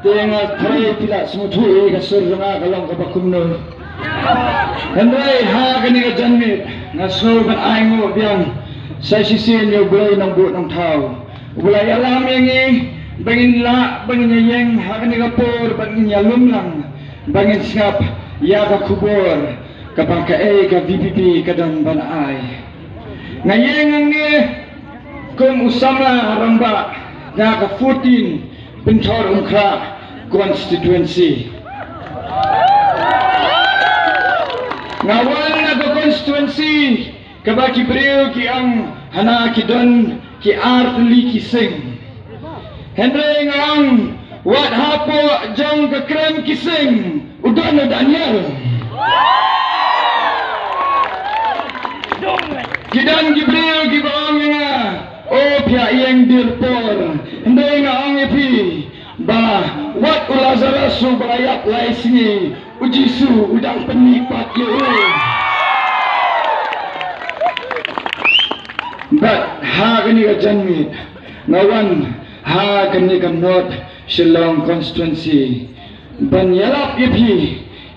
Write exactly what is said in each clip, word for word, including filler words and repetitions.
Nga tharai phi la sngewthuh ïa ka sur jong nga ka long kaba kumno. Hynrei ha kane ka janmiet nga sngew ban ai nguh biang sa shisien ïa U Blei Nongbuh Nongthaw, uba la ïalam ïa ngi ba ngin lah, ba ngin ïeng ha kane ka por, ba ngin ïalum lang, ba ngin sngap ïa ka khubor kaba kaei ka V P P ka don ban ai. Nga ïeng hangne kum u samla rangbah na ka fourteen Pynthor Umkhrah constituency. Nga wan na ka constituency kaba ki briew ki ong hana ki don ki ar tylli ki sing. Hynrei nga ong wat hapoh jong ka krem ki sing u don u Daniel. Ki don ki briew kiba ong ïa nga, o phi ïeng dir por. Hynrei nga ong ïa phi ba wat u Lazarus uba la ïap lai sngi, u Jisu u dang pynmih pat ïa u. Bad ha kane ka janmiet nga wan ha kane ka North Shillong constituency ban ïalap ïa phi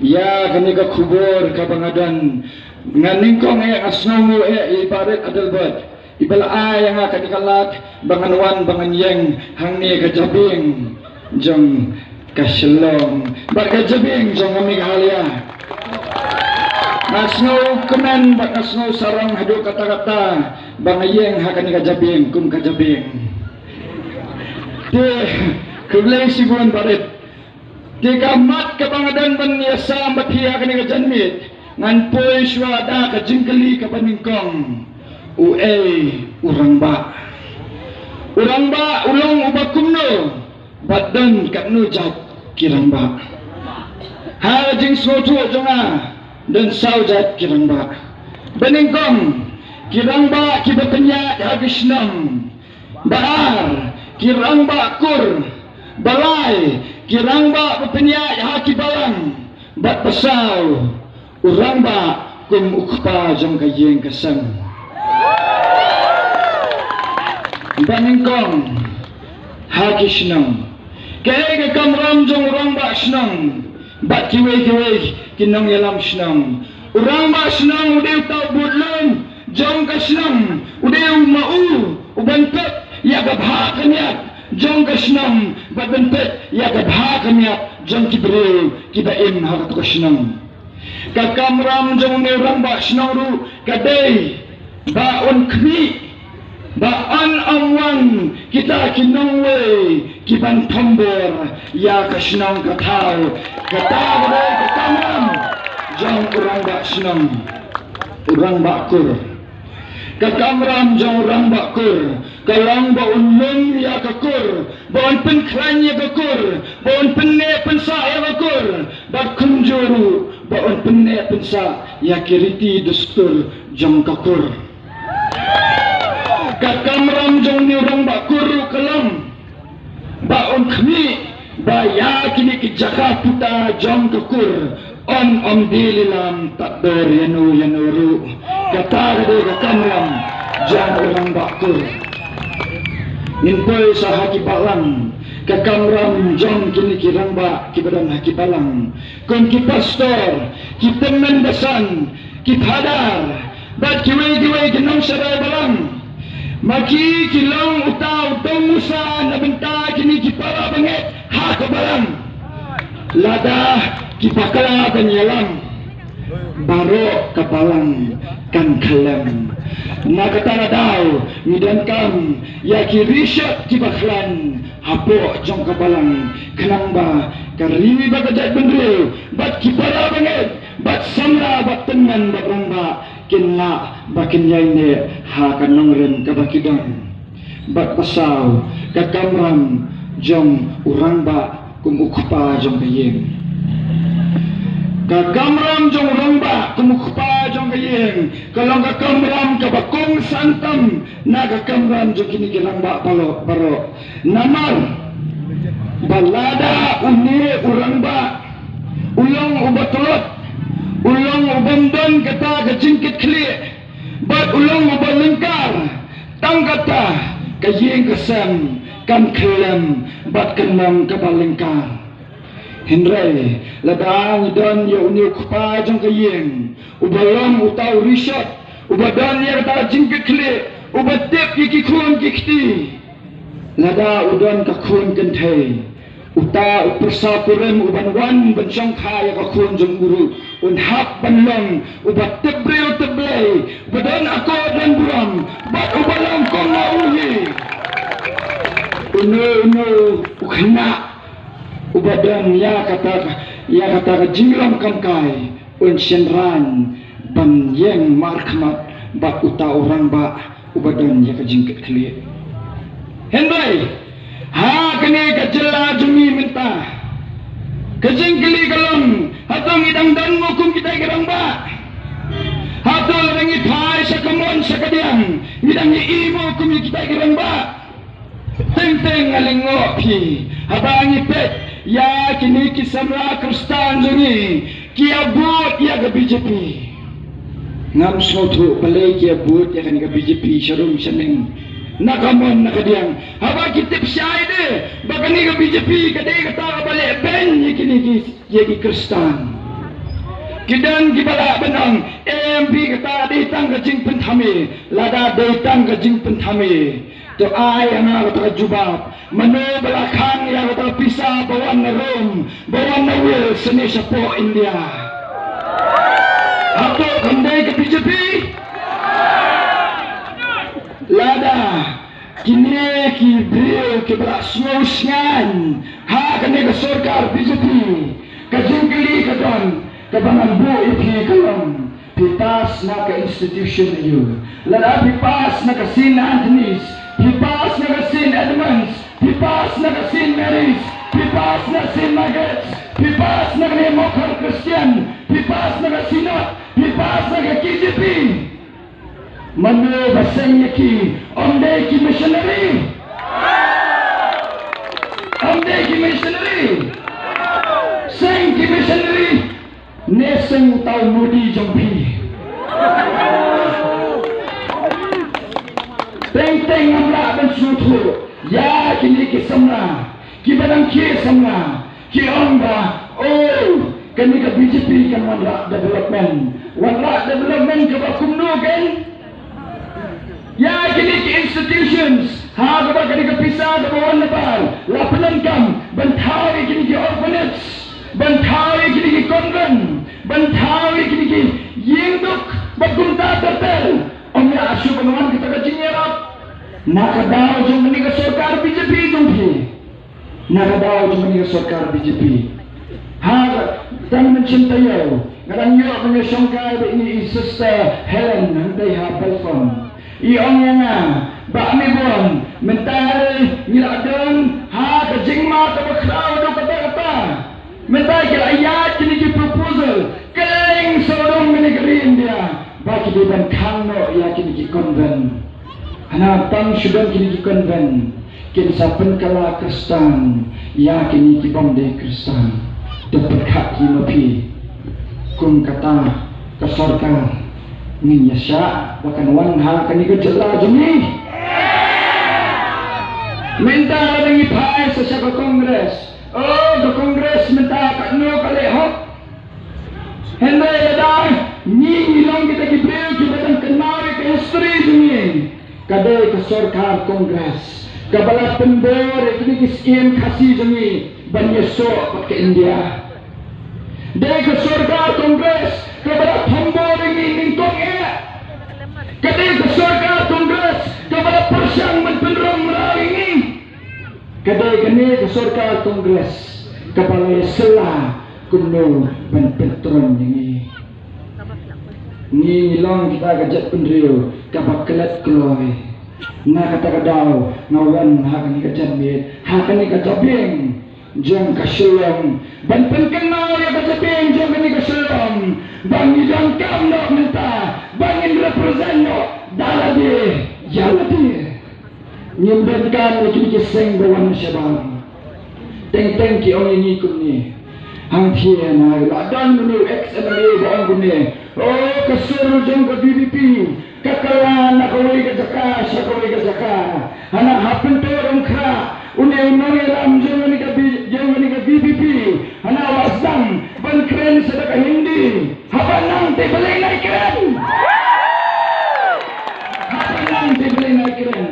ïa kane ka khubor kaba nga don. Nga nyngkong eh, nga sngewnguh eh ïa i Bah Rit Adelbert iba la ai ïa nga kane ka lad ba ngan wan, ba ngan ïeng hangne ka jabieng jong ka Shillong bad ka jabieng jong ka Meghalaya. Nga sngewkmen bad nga sngewsarong haduh katta katta ba nga ïeng ha kane ka jabieng kum ka jabieng. Te khublei shibun Bah Rit. Te ka mat kaba nga don ban ïasam bad phi ha kane ka janmiet, ngan poi shuwa da ka jingkylli kaba nyngkong. Uei u rangbah? U rangbah u long uba kumno? Bad don katno jait ki rangbah? Ha ka jingsngewthuh jong nga don saw jait ki rangbah. Ba nyngkong, ki rangbah kiba pynïaid ha ki shnong. Ba ar, ki rangbah kur. Ba lai, ki rangbah ba pynïaid ha ki balang. Bad ba saw, u rangbah kum u kpa jong ka ïing ka sem. Ba nyngkong, ha ki shnong, kaei ka kamram jong u rangbah shnong bad kiwei kiwei ki nongïalam shnong? U rangbah shnong u dei uta u budlun jong ka shnong, u dei u ma u u ban peit ïa ka bha ka miat jong ka shnong bad ban peit ïa ka bha ka miat jong ki briew kiba im ha kato ka shnong. Ka kamram jong une u rangbah shnong ruh ka dei ba un khmih ba yn ym wan kita ki nongwei ki ban thombor ïa ka shnong ka thaw. Kata ka dei ka kamram jong u rangbah shnong, u rangbah kur. Ka kamram jong u rangbah kur ka long ba un lum ïa ka kur, ba un pynkhlaiñ ïa ka kur, ba un pynneh pynsah ïa ka kur, bad kumjuh ruh ba un pynneh pynsah ïa ki riti dustur jong ka kur. Ka kamram jong une u rangbah kur ruh ka long ba un khmih ba ïa kine ki jaka puta jong ka kur yn ym die lilam tad dor ïano ïano ruh. Kata ka dei ka kamram jong u rangbah kur. Ngin poi sa ha ki balang, ka kamram jong kine ki rangbah kiba don ha ki balang, kum ki pastor, ki tymmen basan, ki phadar bad kiwei kiwei ki nongshadai balang. Ma ki ki long uta u tong musa na bynta kine ki para bangeit ha ka balang. Lada ki bakla ban ïalam, baroh ka balang kan khyllem. Na kata ka daw ngi donkam ïa ki rishot kiba khlaiñ hapoh jong ka balang, khnang ba ka ri bad ka jaitbynriew bad ki para bangeit bad samla bad tymmen bad rangbah kin lah ba kin ïaineh ha ka nongrim kaba ki don. Bad ba saw, ka kamram jong u rangbah kum u kpa jong ka ïing. Ka kamram jong u rangbah kum u kpa jong ka ïing ka long ka kamram kaba kongsan tam na ka kamram jong kine ki rangbah baroh, baroh. Namar ba lada une u rangbah u long uba tlot, u long u bym don kata ka jingkitkhlieh bad u long uba lyngkar, tang kata ka ïing ka sem kan khyllem bad kan long kaba lyngkar. Hynrei lada ngi don ïa une u kpa jong ka ïing uba long uta u rishot, uba don ïa kata ka jingkitkhlieh, uba tip ïa ki khun ki kti, lada u don ka khun kynthei, uta u pyrsa kurim uban wan ban shongkha ïa ka khun jong u ruh, un hap ban long uba tip briew tip Blei, uba don akor don burom, bad uba long kum ma u hi. Uno uno u khynnah uba don ïa kata, ïa kata ka jinglong kam kai, un shynrang ban ïeng markhmat bad uta u rangbah uba don ïa ka jingkitkhlieh. Hynrei ha kane ka jylla jong ngi mynta, ka jingkylli ka long, hato ngi dang don mo kum kita ki rangbah? Hato lada ngi phai sha ka mon sha ka diang, ngi dang ïohi mo kum ïa kita ki rangbah? Teng teng nga lyngngoh phi, haba ngi peit ïa kine ki samla Khristan jong ngi ki ïa bud ïa ka B J P. Ngam sngewthuh balei ki ïa bud ïa kane ka B J P sharum shaneng, na ka mon na ka diang, haba ki tip shai de ba kane ka B J P ka dei kata kaba leh beiñ ïa kine ki, ïa ki Khristan. Ki don kiba lah ban ong, em, phi, kata dei tang ka jingpynthame. Lada dei tang ka jingpynthame, to ai ha nga kata ka jubab. Mano ba la khang ïa kata ka pisa ba wan na Rome, ba wan na Wales, shane shapoh India? Hato kam dei ka B J P? Lada kine ki briew kiba la sngewsngaiñ ha kane ka sorkar B J P, ka jingkylli ka don, kaba ngan buh ïa phi ka long, phi pass na ka institution aïu? Lada phi pass na ka Saint Anthony's, phi pass na ka Saint Edmund's, phi pass na ka Saint Mary's, phi pass na Saint Margaret's, phi pass na ka Mokhor Christian, phi pass na ka Synod, phi pass na ka K J P. Mano ba seng ïa ki? Ym dei ki missionary? Ym dei ki missionary? Seng ki missionary ne seng uta u Modi jong phi? Teng teng ngam lah ban sngewthuh ïa kine ki samla kiba dang khie samla, ki ong ba, oh, kane ka B J P kan wanrah development. Wanrah development kaba kumno kan? Ïa kine ki institutions, ha kaba kane ka pisa kaba wan nabar la pyndonkam ban thaw ïa kine ki orphanage, ban thaw ïa kine ki convent, ban thaw ïa kine ki ïing duk, ba kumta ter ter. Ym lah shuh ban wan kata ka jingïarap na ka daw jong kane ka sorkar B J P jong phi. Na ka daw jong kane ka sorkar B J P. Ha, tang mynsiem taïew nga dang ïoh ban ïashongkai bad ine i Sister Helen hangtei ha Belfast. I ong ïa nga, Bah Mebon, mynta ngi la don ha ka jingma kaba khraw haduh katta katta. Mynta ki la ïaid kine ki proposal kylleng sawdong kane ka ri India ba ki dei ban khang noh ïa kine ki convent. Hana tang shu don kine ki convent, kin sa pynkylla Khristan ïa kine ki bym dei Khristan. Te pyrkhat hi ma phi, kum kata ka sorkar ngin ïashah ba kan wan ha kane ka jylla jong ngi? Mynta lada ngi phai sa sha ka Congress, oh, ka Congress mynta katno ka leh hok. Hynrei lada ngi, ngi long kita ki briew kiba dang kynmaw ïa ka history jong ngi, ka dei ka sorkar Congress kaba la pynbor ïa kine ki siem Khasi jong ngi ban ïasoh bad ka India. Dei ka sorkar Congress kaba la pynbor ïa ngi nyngkong eh. Ka dei ka sorkar Congress kaba la pyrshang ban pynrung mraw ïa ngi. Ka dei kane ka sorkar Congress kaba la ïasylla kumno ban pyntron ïa ngi. Ngi, ngi long kita ka jaitbynriew kaba klet kloi. Na kata ka daw nga wan ha kane ka janmiet, ha kane ka jabieng jong ka Shillong, ban pynkynmaw ïa ka jabieng jong kane ka Shillong ba ngi donkam noh mynta ba ngin represent noh da lade ïa lade. Ngim donkam ïa kine ki seng ba wan shabar. Teng teng ki ong ïa ngi kumne. Hangthie na la don une u ex M L A ba ong kumne, oh, ka sur jong ka V P P, Ka kylla na kawei ka jaka sha kawei ka jaka. Hana ha Pyntur Umkhrah, une u nongïalam jong kane ka B-, jong kane ka V P P, hana u la sdang ban kren sa da ka Hindi. Haba nang te balei nai kren? Haba nang te balei nai kren?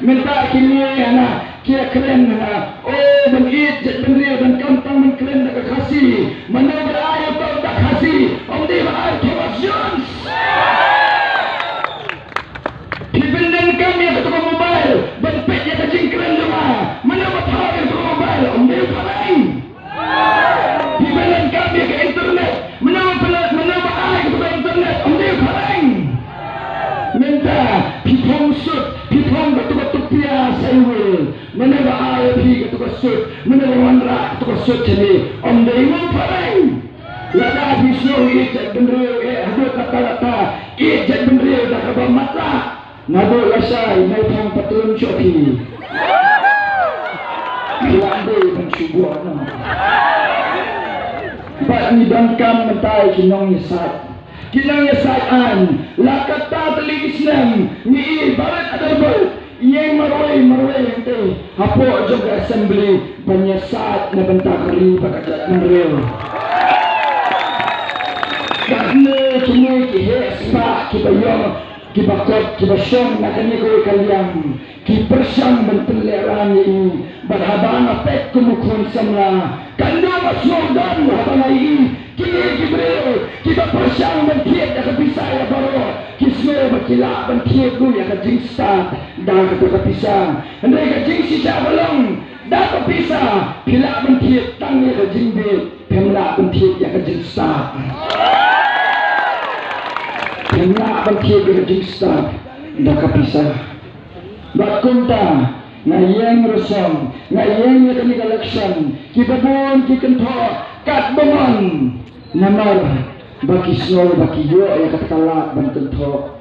Mynta kine hana ki ïa kren hana, o, ban ïeit jaitbynriew, donkam tang ban kren da ka Khasi. Mano ba ai u tong da Khasi? Ym dei ba ai Thomas Jones. Phi pyndonkam ïa kato ka mobile ban peit ïa ka jingkren jong nga. Mano ba thaw ïa kato ka mobile? Ym dei u Phareng. Phi pyndonkam ïa ka internet. Mano ba pynlong, mano ba ai kato ka internet? Ym dei u Phareng. Mynta phi phong suit, phi phong kato ka tupia saiwil. Mano ba ai phi kato ka suit? Mano ba wanrah kato ka suit shane? Ym dei u Phareng. Lada phi sngew ïeit jaitbynriew, eh, haduh katta katta, ïeit jaitbynriew da kaba matlah. Naduh lashai nai phong patlun shuh phi. Phi lah dei ban shu buh noh. Bad ngi donkam mynta ki nongïasaid. Ki nongïasaid aiñ, la katta tylli ki snem ngi ïohi barit aderbert, ïeng marwei marwei hangtei hapoh jong ka assembly ban ïasaid na bynta ka ri bad ka jaitbynriew. Katne kine ki heh spah kiba ïoh, kiba kot, kiba shong na kane kawei ka liang, ki pyrshang ban pynlehrain ïa i. Bad haba nga peit kum u khun samla, katno nga sngewdon haba nga ïohi kine ki briew kiba pyrshang ban thied da ka pisa ïa baroh, ki sngew ba ki lah ban thied ruh ïa ka jingstad da kata ka pisa. Hynrei ka jingshisha ka long, da ka pisa phi lah ban thied tang ïa ka jingbit, phim lah ban thied ïa ka jingstad. Phim lah ban thied ïa ka jingstad da ka pisa. Bad kumta nga ïeng ruh song, nga ïeng ïa kane ka election, kiba bun ki kynthoh katba mon, namar ba ki sngew ba ki ïoh ïa kata ka lad ban kynthoh.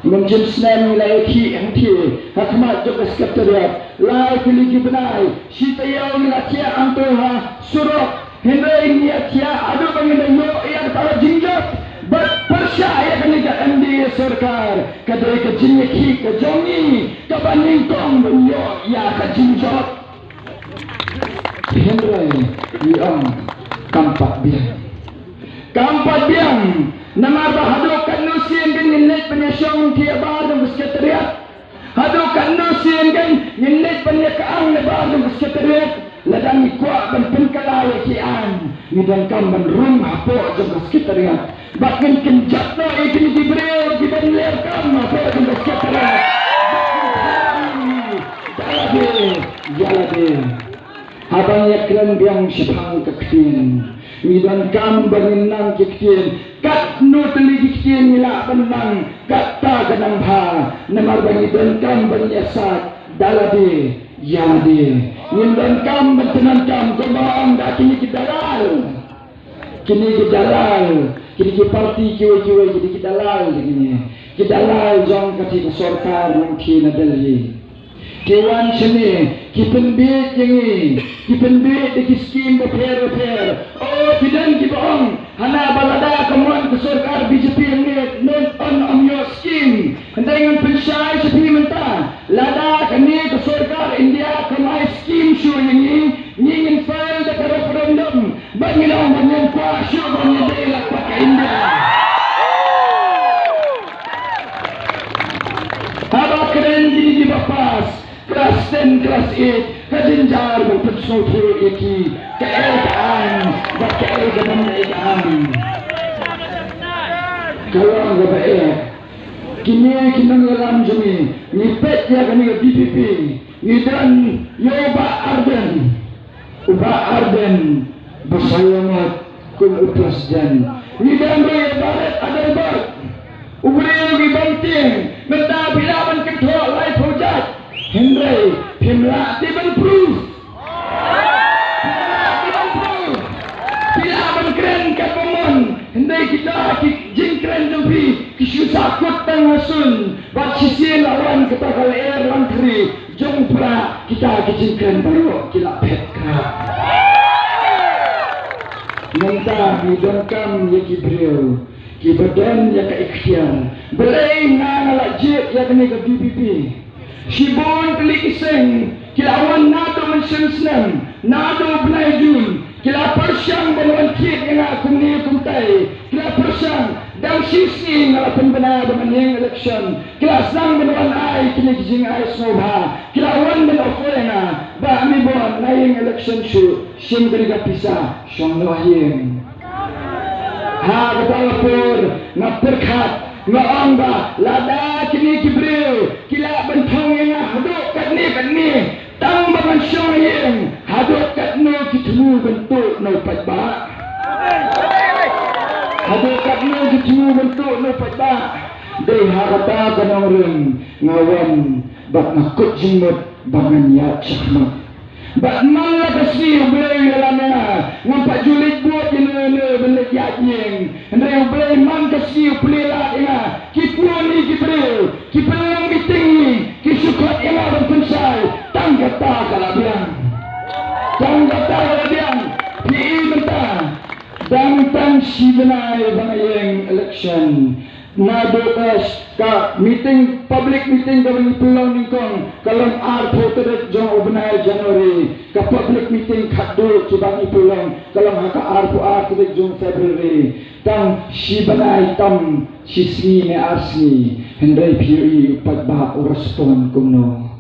Mynjur snem ngi la ïakhih hangtei ha khmat jong ka secretariat, lai tylli ki bnai, shi taïew ngi la thiah hangto ha surok. Hynrei ngi ïa thiah haduh ba ngin da ïoh ïa kata ka jingjop. Bad pyrshah ïa kane ka M D A sorkar, ka dei ka jingïakhih ka jong ngi kaba nyngkong ban ïoh ïa ka jingjop. Hynrei ngi ong kam pat biang. Kam pat biang. Namar ba haduh katno sien kan ngin leit ban ïashong hangtei habar jong ka secretariat. Haduh katno sien kan ngin leit ban ïa ka ang na bar jong ka secretariat. Lada ngi kwah ban pynkylla ïa ki aiñ, ngi donkam ban rung hapoh jong ka secretariat. Bad ngin kynjat noh ïa kine ki briew kiba leh kam hapoh jong ka secretariat. Da lade ïa lade. Haba ngi ïa kren biang shaphang ka ktien, ngi donkam ba ngin nang ki ktien. Katno tylli ki ktien ngi lah ban nang, katta ka nang bha. Namar ba ngi donkam ban ïasaid da lade ïa lade. Ngim donkam ban pyndonkam kumba ong da kine ki dalal. Kine ki dalal, kine ki parti kiwei kiwei, kine ki dalal, kine ki dalal jong kata ka sorkar nangta na Delhi. Ki wan shane, ki pynbeit ïa ngi, ki pynbeit da ki skim bapher bapher. Oh, ki don kiba ong, hana ba lada ka mon ka sorkar B J P hangne, ym ym ïoh skim. Hynrei ngan pynshai sha phi mynta, lada kane ka sorkar India kam ai skim shuh ïa ngi, ngi ngin file da ka referendum. Ba ngi long ba ngim kwah shuh ba ngi dei la kwah ka India. Haba kren kine kiba pass class ten, class eight, ka jynjar ba pynsngewthuh ïa ki kaei ka aiñ bad kaei ka bym dei ka aiñ. Ka long kaba eh. Kine ki nongïalam jong ngi, ngi peit ïa kane ka V P P, ngi don ïa u Bah Ardent. U Bah Ardent ba sa ïa mut kum u president. Ngi don ruh ïa u Bah Ardent, Adelbert. U briew ngi bym tieng, mynta phi lah ban kynthoh laiphew jait. Hynrei phim lah te ban proof. Phim lah te ban proof. Phi lah ban kren katba mon. Hynrei kita ki jingkren jong phi ki shu sahkut tang ha sun. Bad shisien la wan kata ka lyer langthri jong u Prah, kita ki jingkren baroh ki la phet krap. Mynta ngi donkam ïa ki briew Kiba don ïa ka iktiar. Balei nga nga la jied ïa kane ka V P P? Shibun tylli ki seng ki la wan naduh mynshem snem, naduh bnai Jun, ki la pyrshang ban wan thied ïa nga kumne kumtai. Ki la pyrshang, dang shisngi nga la pynbna ba ngan ïeng election. Ki la sdang ban wan ai kine ki jingai sngewbha. Ki la wan ban offer ïa nga ba, "Me Bon, nga ïeng election shuh, shim kane ka pisa, shong noh ïing." Ha kata ka por nga pyrkhat, nga ong ba lada kine ki briew ki lah ban thong ïa nga haduh katne katne, tang ba ngan shong ïing, haduh katno ki thmu ban tuh na u paidbah? Haduh katno ki thmu ban tuh na u paidbah? Dei ha kata ka nongrim nga wan bad nga kut jingmut ba ngan ïaid shakhmat. Bad man la ka sngi U Blei u ïalam ïa nga, ngam pat ju leit bud ïano ïano ban leit ïaid ïing. Hynrei U Blei man ka sngi u plie lad ïa nga. Ki pun ïa ki briew, ki pynlong meeting ïa ngi, ki shu khot ïa nga ban pynshai. Tang kata ka la biang. Tang kata ka la biang. Phi i mynta, dang tang shi bnai ba nga ïeng election. Naduh ka, ka meeting, public meeting kaba ngi pynlong nyngkong ka long arphew tarik jong u bnai January. Ka public meeting khatduh kiba ngi pynlong ka long ha ka arphew ar tarik jong February. Tang shi bnai tam, shi sngi ne ar sngi, hynrei phi ïohi u paidbah u respond kumno?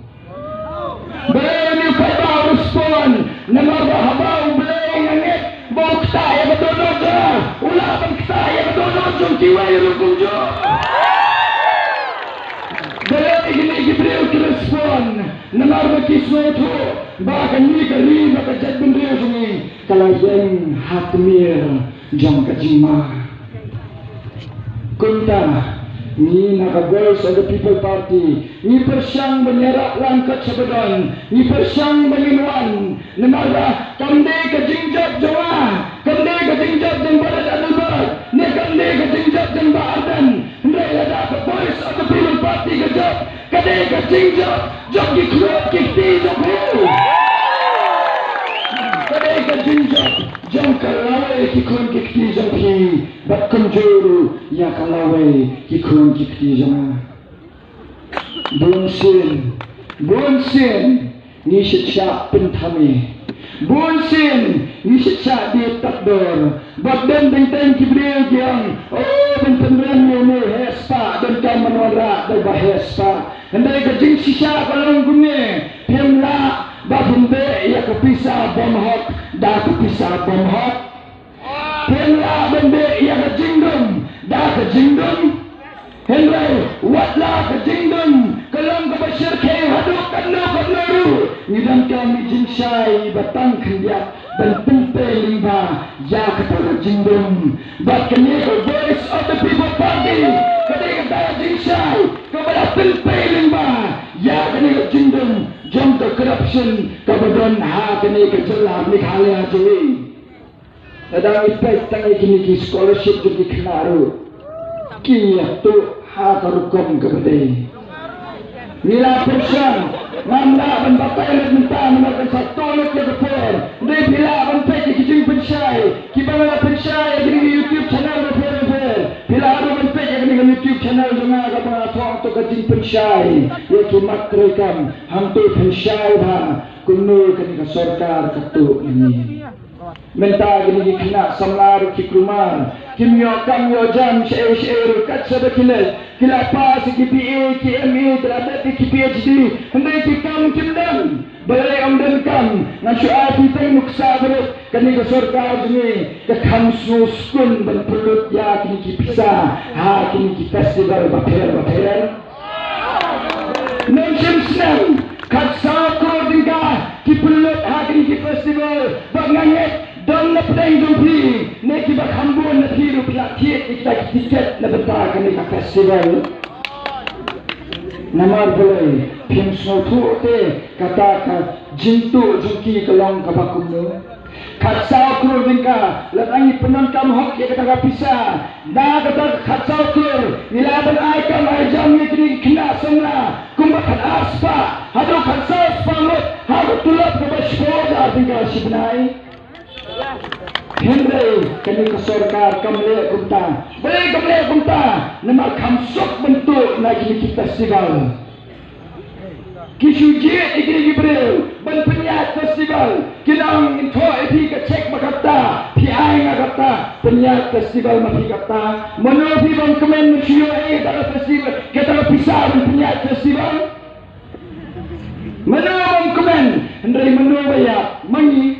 Balei une u paidbah u respond? Namar ba haba U Blei, nga ngeit ba u ktah ïa ka dohnud jong nga, u lah ban ktah ïa ka dohnud jong kiwei ruh kumjuh. Balei kine ki briew ki respond? Namar ba ki sngewthuh ba kane ka ri bad ka jaitbynriew jong ngi ka la ïeng ha tmier jong ka jingma. Kumta, ngi na ka Voice of the People Party, ngi pyrshang ban ïarap lang kat shaba don, ngi pyrshang ban ïawan, namar ba kam dei ka jingjop jong nga, kam dei ka jingjop jong Bah Adelbert, ne kam dei ka jingjop jong Bah Ardent, hynrei lada ka Voice of the People Party ka jop, ka dei ka jingjop jong ki khun ki kti jong phi. Ka dei ka jingjop jong ka lawei ki khun ki kti jong phi, bad kumjuh ruh ïa ka lawei ki khun ki kti jong nga. Bun sien, bun sien ngi shait shah pynthame. Bun sien ngi shait shah die takdor. Bad don teng teng ki briew ki ong, "Oh, ban pynrem ïa une heh spah, donkam ban wanrah da ba heh spah." Hynrei ka jingshisha ka long kumne, phim lah ba phin beh ïa ka pisa bymhok da ka pisa bymhok. Phim lah ban beh ïa ka jingdum da ka jingdum. Hynrei wat la ka jingdum ka long kaba shyrkhei haduh katno katno ruh, ngi donkam ïa ka jingshai ba tang khyndiat ban pynpei lyngba ïa kata ka jingdum. Bad kane ka Voice of the People Party ka dei kata ka jingshai kaba la pynpei lyngba ïa kane ka jingdum jong ka corruption kaba don ha kane ka jylla Meghalaya jong ngi. Lada ngi peit tang ïa kine ki scholarship jong ki khynnah ruh, ki ïa tuh ha ka rukom kaba dei. Ngi la pyrshang, ngam lah ban batai lut mynta namar kan sa tuh lut ïa ka por. Dei phi lah ban peit ïa ki jingpynshai kiba nga la pynshai ïa kine ki YouTube channel bapher bapher. Phi lah ruh ban peit ïa kane ka YouTube channel jong nga kaba nga thoh to ka jingpynshai ïa ki mat treikam. Hangto pynshai bha kumno kane ka sorkar ka tuh ïa ngi. Mynta kine ki khynnah samla ruh ki kulmar, kim ïoh kam ïoh jam shaei shaei ruh kat shaba ki leit. Ki la pass ïa ki B A, ki M A, ki la dep ïa ki P H D, hynrei ki kam kim don. Balei ym don kam? Ngan shu ai phi tang nuksa baroh, kane ka sorkar jong ngi ka kham sngewskun ban pynlut ïa kine ki pisa ha kine ki festival bapher bapher. Nongshim snem, khatsaw klur tyngka ki pynlut ha kine ki festival, bad nga ngeit don na pdeng jong phi ne kiba kham bun na phi ruh phi la thied ïa kita ki tiket na bynta kane ka festival. Namar balei? Phim sngewthuh te kata ka jingtuh jong ki ka long kaba kumno? Khatsaw klur tyngka, lada ngi pyndonkam hok ïa kata ka pisa, na kata ka khatsaw klur ngi lah ban ai kam ai jam ïa kine ki khynnah samla kumba khatar spah haduh khatsaw spah ngut ha ka tulop kaba shiphew hajar tyngka shi bnai. Hynrei kane ka sorkar kam leh kumta. Balei kam leh kumta? Namar kam suk ban tuh na kine ki festival. Ki shu jied ïa kine ki briew ban pynïaid festival. Kin ong ngin thoh ïa phi ka cheque ba kata, phi ai nga kata, pynïaid festival ma phi kata. Mano phi bym kmen ban shu ïoh ïa kata ka festival, kata ka pisa ban pynïaid festival? Mano bym kmen? Hynrei mano ba ïap? Ma ngi.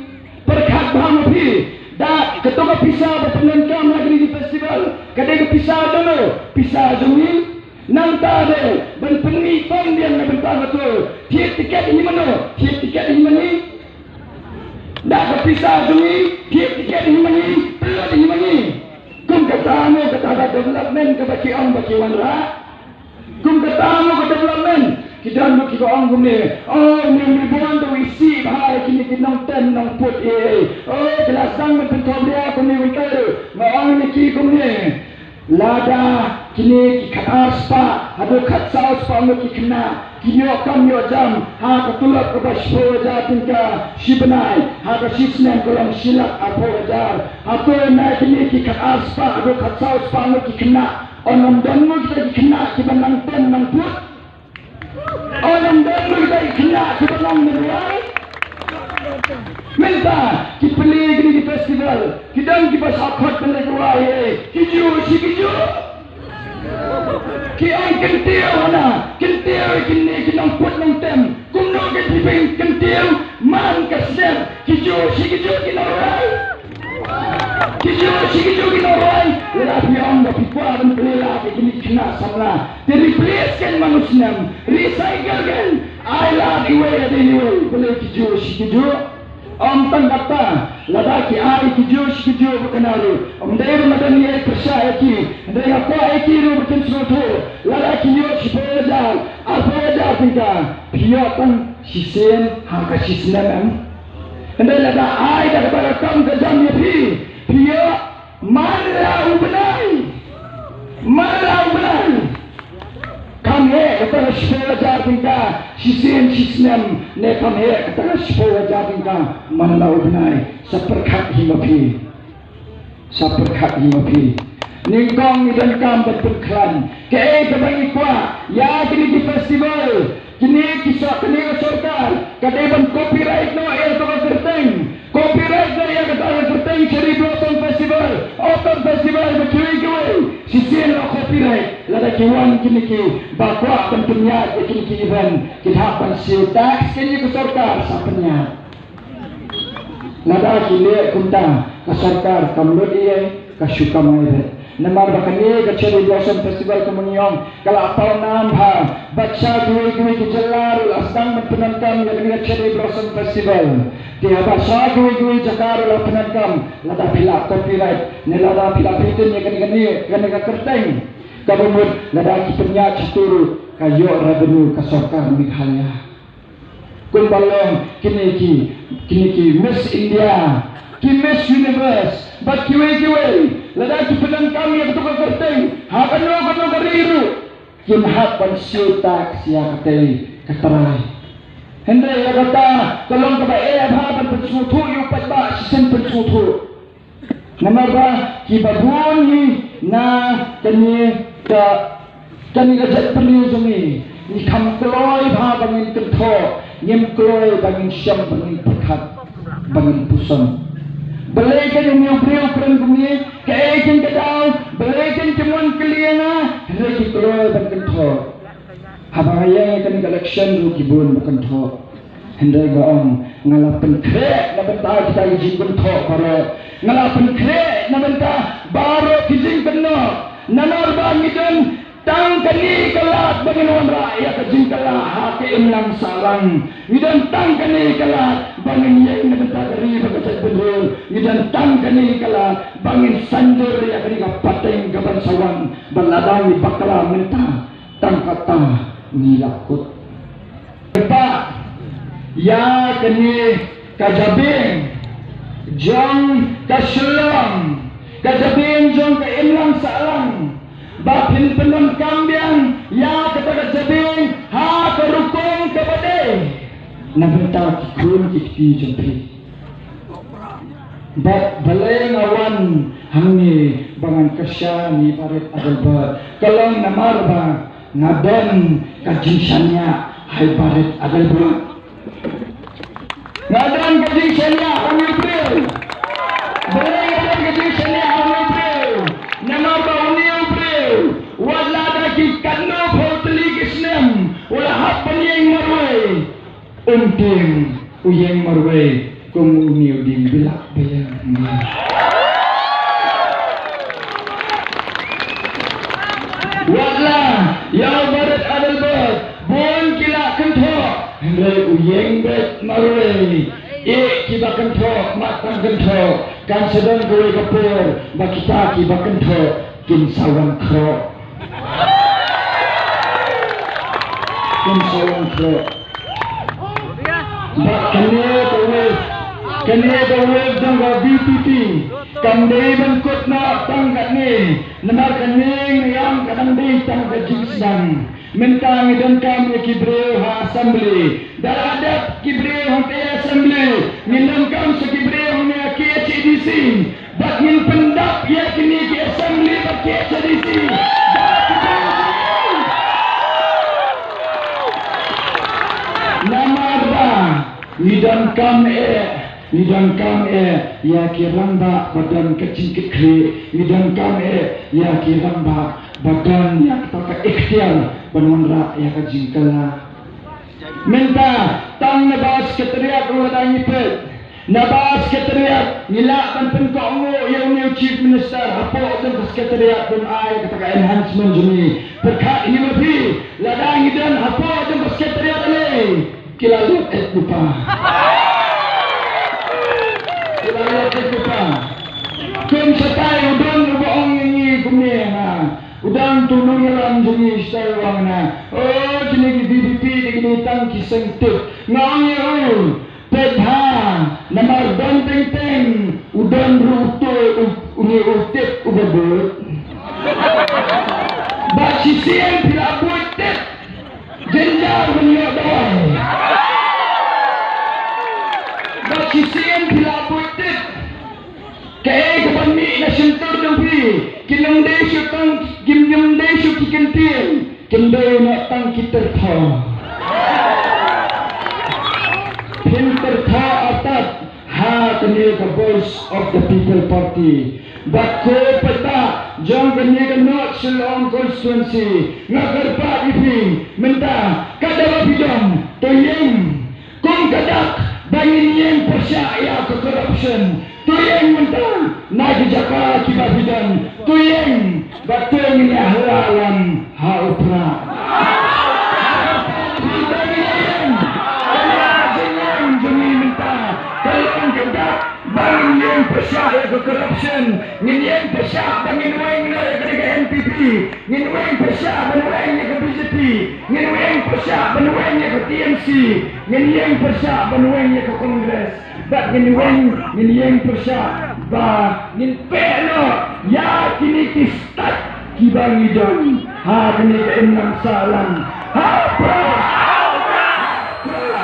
Pyrkhat bha ma phi. Da kato ka pisa ba pyndonkam ha kine ki festival, ka dei ka pisa jong no? Pisa jong ngi. Nangta de ban pynmih pynbiang na bynta kato. Thied tiket hi mano? Thied tiket hi ma ngi. Da ka pisa jong ngi, thied tiket hi ma ngi, pynlut hi ma ngi. Kum kata mo kata ka development kaba ki ong ba ki wanrah. Kum kata mo ka development. Ki don mo kiba ong kumne, oh, une u Ri Bhoi u isih bha ïa kine ki nongtem nongput, eh. Oh, ki la sdang ban pynthor ïa kumne u Ri Bhoi. Nga ong ïa ki kumne. Lada kine ki khatar spah haduh khatsaw spah ngut ki khynnah ki ïoh kam ïoh jam ha ka tulop kaba shiphew hajar tyngka shi bnai, ha ka shi snem ka long shi lak arphew hajar. Hato na kine ki khatar spah haduh khatsaw spah ngut ki khynnah, yn ym don mo kita ki khynnah kiba nang tem nang put? Yn ym don mo kita ki khynnah kiba nang nang rwai? Mynta ki plie kine ki festival, ki don kiba sa khot ban leit rwai, eh, ki juh shi ki juh. Ki ong kyntiew hana, kyntiew kine ki nongput nongtem. Kumno ki phi pyn kyntiew man ka snem? Ki juh shi ki juh ki nongrwai. Ki juh shi ki juh ki nongrwai. Lada phi ong ba phi kwah ban plie lad ïa kine ki khynnah samla, te replace kein man u snem, recycle kein. Ai lad iwei hadien iwei, balei ki juh shi ki juh? Ym tang katta, lada ki ai ki juh shi ki juh ba kane ruh, ym dei ba nga don ei pyrshah ïa ki, hynrei nga kwah ïa ki ruh ba kin sngewthuh. Lada ki ïoh shiphew hajar, arphew hajar tyngka, phi ïoh tang shisien ha ka shi snem em? Hynrei lada ai da kaba ka kam ka jam ïa phi, phi ïoh man la u bnai. Man la u bnai. Kam heh kata ka shiphew hajar tyngka shisien shi snem, ne kam heh kata ka shiphew hajar tyngka man la u bnai. Sa pyrkhat hi ma phi. Sa pyrkhat hi ma phi. Nyngkong ngi donkam ban pynkhlaiñ. Kaei kaba ngi kwah ïa kine ki festival? Kine ki sor-, kane ka sorkar ka dei ban copyright noh ïa kata ka kyrteng. Copyright noh ïa kata ka kyrteng Cherry Blossom Festival, Autumn Festival bad kiwei kiwei. Shisien la copyright. Lada ki wan kine kiba kwah ban pynïaid ïa kine ki event, ki hap ban siew tax kein ïa ka sorkar, sa pynïaid. Lada ki leh kumta, ka sorkar kam lut ei ei, ka shu kamai beit. Namar ba kane ka Cherry Blossom Festival, kumba ngi ong, ka la paw nam bha, bad sha kiwei kiwei ki jylla ruh la sdang ban pyndonkam ïa kane ka Cherry Blossom Festival. Te haba sha kiwei kiwei jaka ruh la pyndonkam, lada phi la copyright ne lada phi la patent ïa kane, kane, kane ka kyrteng, kaba mut lada ki pynïaid shato ruh, ka ïoh revenue ka sorkar Meghalaya. Kumba long kine ki, kine ki Miss India, ki Miss Universe bad kiwei kiwei, lada ki pyndonkam ïa kato ka kyrteng ha kano kano ka ri ruh, kin hap ban siew tax ïa katei ka trai. Hynrei ïa kata ka long kaba eh bha ban pynsngewthuh ïa u paidbah shisien pynsngewthuh. Namar ba kiba bun hi na kane ka, kane ka jaitbynriew jong ngi, ngi kham kloi bha ba ngin kynthoh, ngim kloi ba ngin shem, ba ngin pyrkhat, ba ngin puson. Balei kein une u briew u kren kumne? Kaei kein ka daw? Balei kein ki mon kylli ïa nga? Hynrei ki kloi ban kynthoh. Haba nga ïeng ïa kane ka election ruh ki bun ba kynthoh. Hynrei nga ong, nga la pynkhreh na bynta kita ki jingkynthoh baroh. Nga la pynkhreh na bynta baroh ki jingkynnoh. Namar ba ngi don tang kane ka lad ba ngin wanrah ïa ka jingkylla ha ka imlang sahlang. Ngi don tang kane ka lad ba ngin ïeng na bynta ka ri bad ka jaitbynriew. Ngi don tang kane ka lad ba ngin saiñdur ïa kane ka pateng kaban sa wan. Bad lada ngi bakla mynta, tang kata ngi la kut. Ba ïa kane ka jabieng jong ka Shillong, ka jabieng jong ka imlang sahlang, ba phin pyndonkam biang ïa kata ka jabieng ha ka rukom kaba dei na bynta ki khun ki kti jong phi. Bad balei nga wan hangne ba ngan kyrshan ïa i Bah Rit Adelbert? Ka long namar ba nga don ka jingshaniah ha i Bah Rit Adelbert. Nga don ka jingshaniah ha une u briew. Balei nga don ka jingshaniah ha une u briew? Namar ba une u briew, wat la da ki katno phew tylli ki snem u la hap ban ïeng marwei, um tieng u ïeng marwei kum une u dieng bilat ba ïeng. Wat la ïa u Bah Rit Adelbert, bun ki la kynthoh, hynrei u ïeng beit marwei. Ïeh, kiba kynthoh, mat tang kynthoh, kan sa don kawei ka por ba kita kiba kynthoh kin sa wan khroh. Kin sa wan khroh. Bad kane ka wave, kane ka wave jong ka V P P kam dei ban kut noh tang katne, namar kane nga ïam ka dang dei tang ka jingsdang. Mynta ngi donkam ïa ki briew ha assembly. Da la dep ki briew hangtei ha assembly, ngin donkam sa ki briew hangne ha K H A D C. Bad ngin pyndap ïa kine ki assembly bad K H A D C. Namar ba ngi donkam eh, ngi donkam eh ïa ki rangbah ba don ka jingkitkhlieh, ngi donkam eh ïa ki rangbah ba don ïa kata ka iktiar ban wanrah ïa ka jingkylla. Mynta tang na ba Secretariat ruh lada ngi peit, na ba Secretariat ngi lah ban pynkohnguh ïa une u Chief Minister hapoh jong ka Secretariat ban ai kata ka enhancement jong ngi. Pyrkhat hi ma phi, lada ngi don hapoh jong ka Secretariat ale, ki la lut eh lypa. Ki la lut eh lypa. Kum shatai u don uba ong ïa ngi kumne, ha. U don utu u nongïalam jong ngi shatai u ong, na, oh, kine ki V P P te kine tang ki seng tip. Nga ong ïa u, peit bha, namar don teng teng u don ruh utu u, une u tip uba bud. Bad shisien phi la bud tip, jynjar ban ïoh dawai. Bad shisien phi la bud tip, kaei kaban mih na shyntur jong phi, kin ym dei shuh tang, kin ym dei shuh ki kyntien, kin dei noh tang ki tyrthoh. Phin tyrthoh artat ha kane ka Voice of the People Party. Bad ko paidbah jong kane ka North Shillong constituency, nga kyrpad ïa phi mynta, katba phi don, to ïeng. Kum ka dak ba ngin ïeng pyrshah ïa ka corruption, to ïeng mynta na ki jaka kiba phi don, to ïeng, bad to ngin ïa hala lang ha u Prah. Phi don, ngin ïeng. Ka la jingïeng jong ngi mynta ka long ka dak ba ngin ïeng pyrshah ïa ka corruption, ngin ïeng pyrshah ba ngin weng noh ïa ka N P P, ngin weng pyrshah ban weng ïa ka B J P, ngin weng pyrshah ban weng ïa ka T M C, ngin ïeng pyrshah ban weng ïa ka Congress, bad ngin weng, ngin ïeng pyrshah ba ngin peit noh ïa kine ki stad kiba ngi don ha kane ka imlang sahlang. Ha u Prah! Ha u Prah!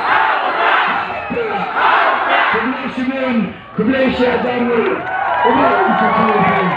Ha u Prah! Khublei shibun, khublei shihajar nguh. Khublei shibun.